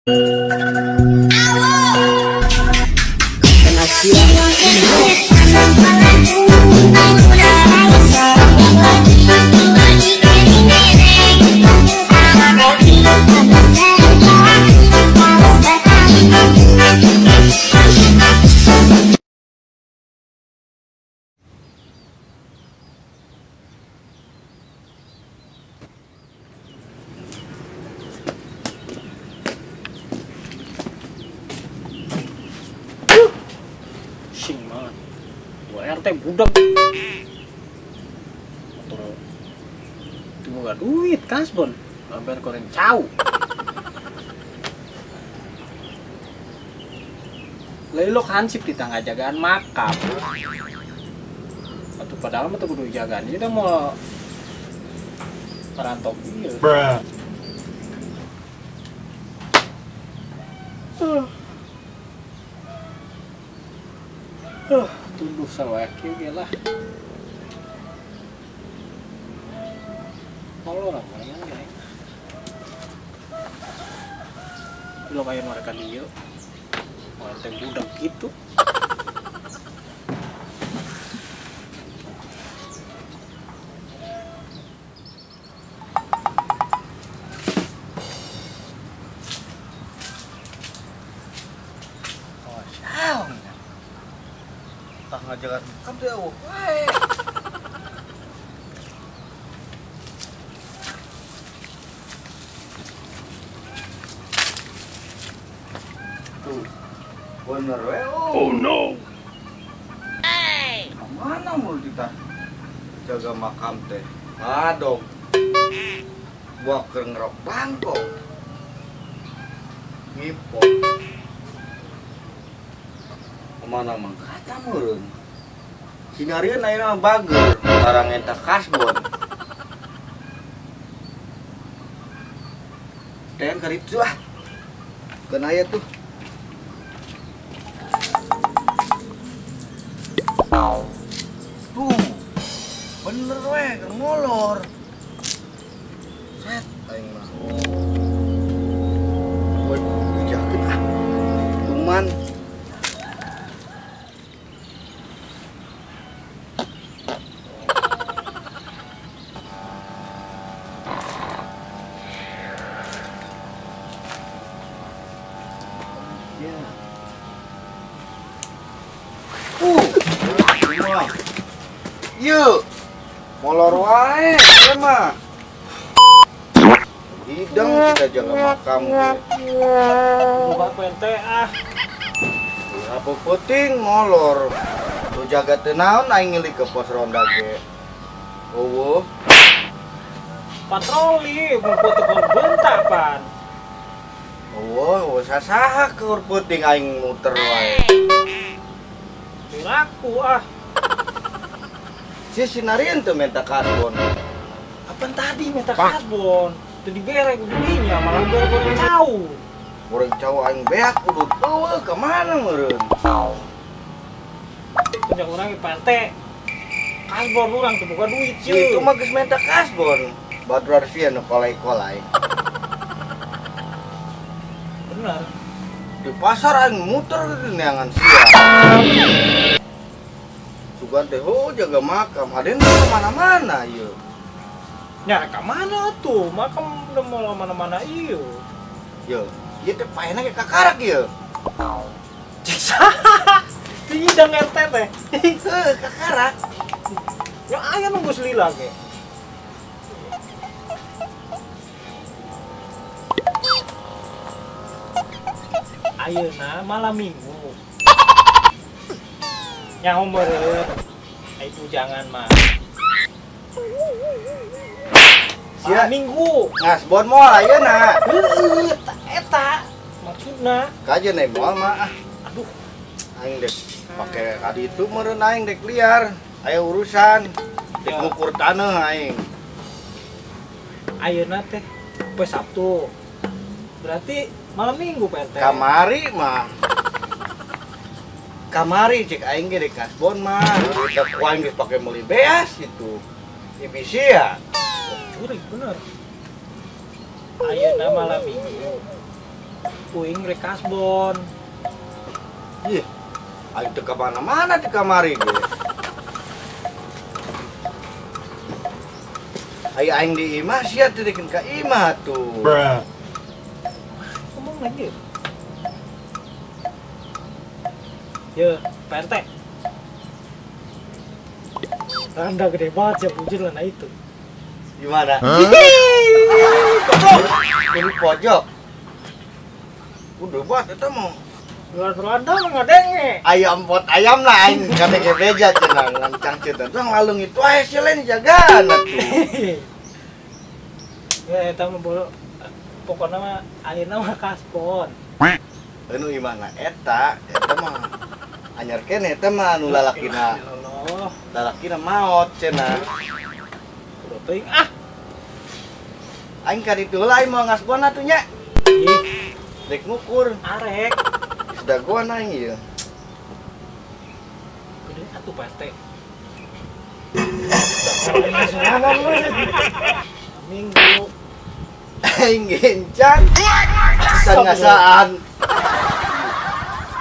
Pusing banget. Gua RT budak. Motor itu gak duit kasbon. Hampir goreng cau. Lelok hansip di tangga jagaan makam. Atau padahal mah tuh kudu jagaan ini udah mau perantok ieu. Bruh. Tunduh sama kieu ge lah. Molor mana ya. Belum aya mereka dieu. Orang teh budak gitu. Oh, siapa? Tah ngajagan makam teh eueuh wae. Tuh. Bener we. Oh no. Hey. Mana mun kita jaga makam teh? Aduh. Buah keur ngerok bangkong. Ngipok. Mana mangkata meureun. Sinarieun ayeuna mah bager, tarang eta kasbon. Teh karitu ah. Keun aya tuh. Tuh. Bener we keur ngolor. Set aing mah. Woi, dijakeun ah. Tuman. Ya. Yuk, molor wae, ieu mah. Hidang kita jaga makam. Buka PNT ah. Apa penting molor. Tuh jaga teu naon aing ngilik ke pos ronda ge. Eueuh. Patroli, ngumpul teu bentak pan. Eueuh, sasaha keur peuting aing muter wae. Piraku ah. Si sinarieun teu minta kasbon. Apaan tadi minta kasbon? Teu dibere ku dinya, malah bere goreng cau. Goreng cau aing beak udut eueuh ka mana meureun? Jangan urang Pak RT. Kasbon urang teu boga duit yeuh. Itu mah geus minta kasbon. Batur sia nu kolai-kolai. Bener. Di pasar aing muter neangan sia. Sugan teh oh jaga makam, aden ke mana-mana ieu. Nya ka mana tuh? Makam udah mau mana-mana ieu. Yo, ieu teh paehna ge kakarak ieu. Cek saha? Hidang RT teh. Heuh, kakarak. Ya aya nu geus lila ge. Ayeuna malam minggu. Nyaho meureun. Itu jangan mah. Malam minggu. Ngasbon moal ayeuna. Heueuh, eta maksudna. Kajeun we moal mah ah. Aduh, aing dek pake kadi itu meureun aing dek liar. Aya urusan. Dek ngukur taneuh aing. Ayeuna teh poe Sabtu. Berarti malam minggu Pak RT. Kamari mah. Kamari cek aing ge dek kasbon mah. Dek ku aing geus pake meuli beas itu. Ibisi ya. Curi bener. Ayeuna malam minggu. Uing rek kasbon. Ih, aing teu ka mana-mana di kamari ge. Ai aing di imah sia teu dikeun ka imah tuh. Ngomong lagi. Ye, Pak RT. Randa gede banget ya bujur lah nah itu. Gimana? Ini pojok. Udah buat eta mah. Randa mah ngadenge. Ayam pot ayam lah aing kadenge beja cenah ngancang cenah. Tuh ngalung itu aya sia lain jagaan atuh. Ya eta mah bolo pokona mah ayeuna mah kasbon. Anu imahna eta, eta mah anyar keneh eta mah anu lalakina. Lalakina maot cenah. Udah teuing ah. Aing ka ditu heula aing mau ngasbon atuh nya. Ih, rek ngukur. Arek. Geus dagoan aing ieu. Gede atuh Pak RT. Minggu. Aing gencan. Can ngasaan.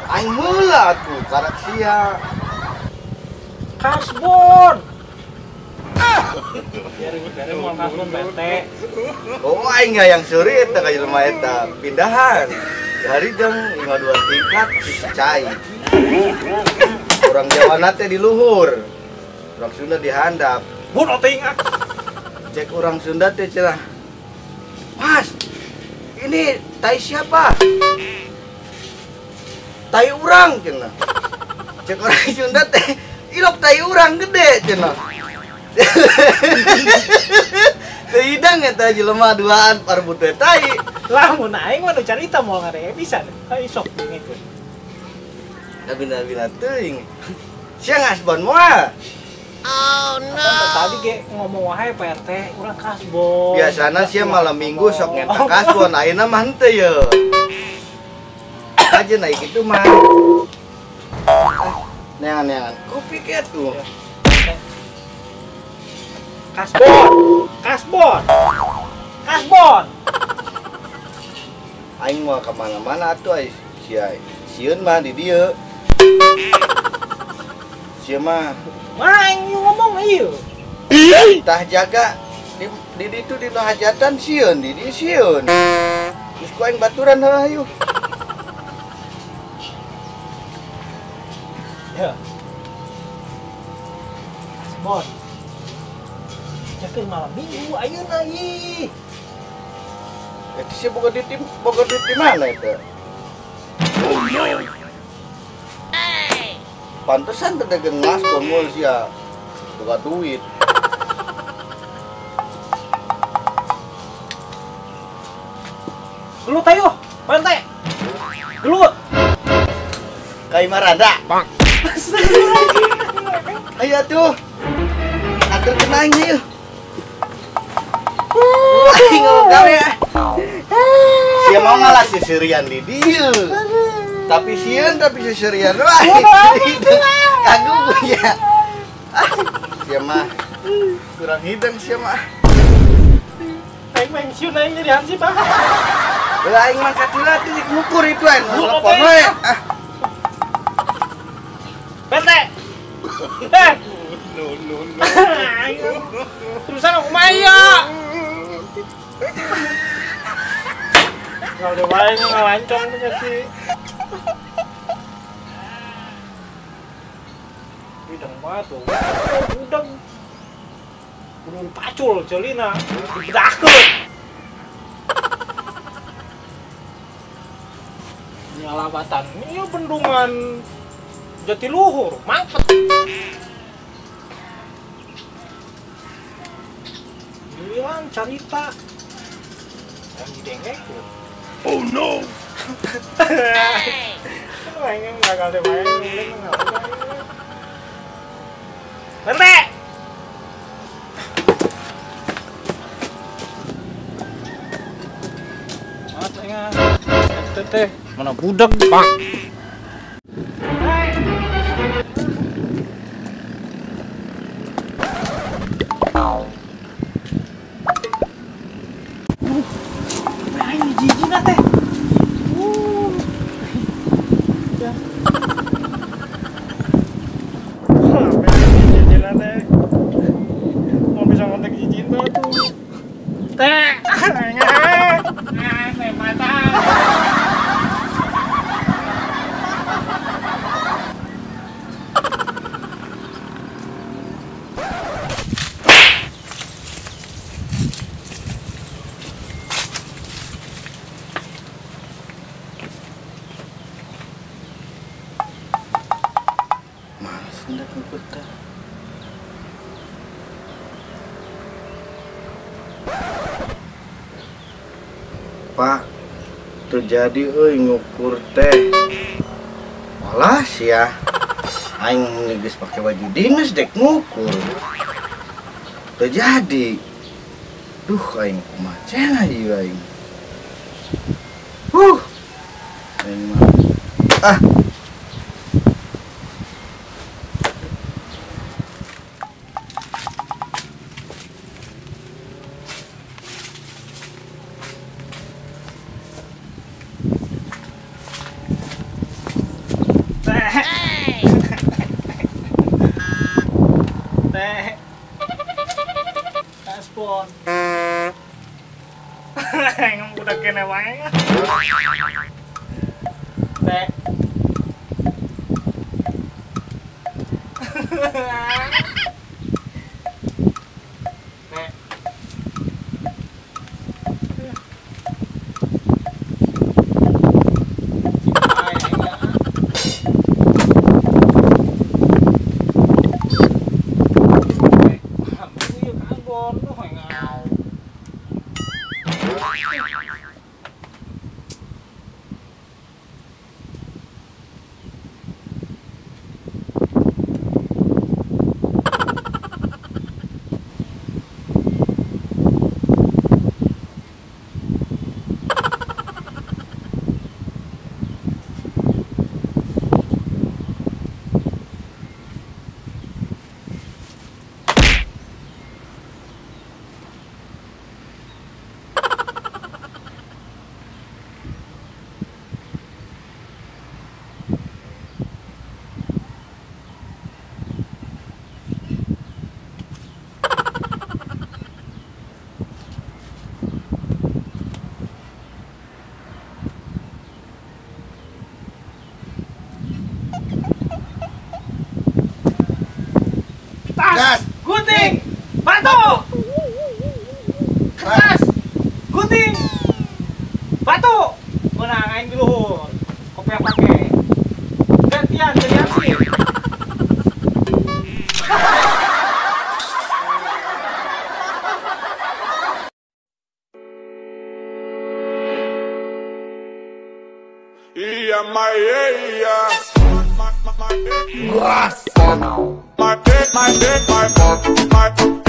Aing heula atuh karak sia. Kasbon. Biar mau kasbon Pak RT. Oh aing hayang seuri eta ka jelema eta pindahan. Hari deng imah dua tingkat cai. Urang Jawa teh di luhur. Urang Sunda di handap. Bunuh teuing ah. Cek urang Sunda teh cenah. Mas, ini tai siapa? Tai urang cenah. Cek orang Sunda teh ilok tai urang gede cenah. Teu hidang eta jelema duaan parbut teh tai. Lah mun aing mah nu carita moal ngarenge pisan. Ai sok ngikeun. Da bina-bina teuing. Sia ngasbon moal. Oh no. Tadi ge ngomong wae Pak RT, urang kasbon. Biasana sia malam Minggu sok ngenta kasbon, ayeuna mah henteu ye. Aja naik itu mah. Neangan-neangan kopi ke tuh. Kasbon, kasbon, kasbon. Aing mau kemana-mana atuh ai sia sieun mah di dieu. Sia mah. Mah aing ngomong ieu. Tah jaga di ditu di hajatan sieun, di dieu sieun. Geus ku aing baturan heuh hayu. Ya. Kasbon. Jakeun malam Minggu ayeuna ih. Eta sia boga duit di mana eta? Oh no. Pantesan teh dagang ngasbon moal sia. Boga duit. Gelut ayo, Pak RT. Gelut. Ka imah Randa. Bang. Ayo atuh. Atur aing ieu. Aing ngomong gawe ah. Sia mau ngalah sisirian di dieu. Tapi sieun tapi sisirian wae. Kagugu ya. Sia mah kurang hideng sia mah. Aing mah sieun aing jadi hansip ah. Lah aing mah katila teh ngukur itu aing telepon we. Ah. Pak RT. Eh. No no no. Terusan aku mah ya. Kalau udah wae ngelancong punya si. Bidang banget tuh. Udang. Kudu pacul celina. Dibedakeun. Nyalawatan. Ini bendungan Jatiluhur, mangkep. Bilang carita. Yang didengekeun. Oh no. Aing gagal deh main nguling Rente. Matanya teh mana budak bang. Hendak ngukur teh. Pak, terjadi euy ngukur teh. Malah sia. Aing geus pake baju dinas dek ngukur. Terjadi. Duh, aing kumaha cenah ieu aing. Aing mah. Ah. Teh. Respon. Udah kene wae. Teh. Teh. Kertas, gunting, batu. Kertas, gunting, batu. Menang aing di luhur. Kopi pakai. Gantian jadi aksi. Iya, iya. My, my, my, my, my.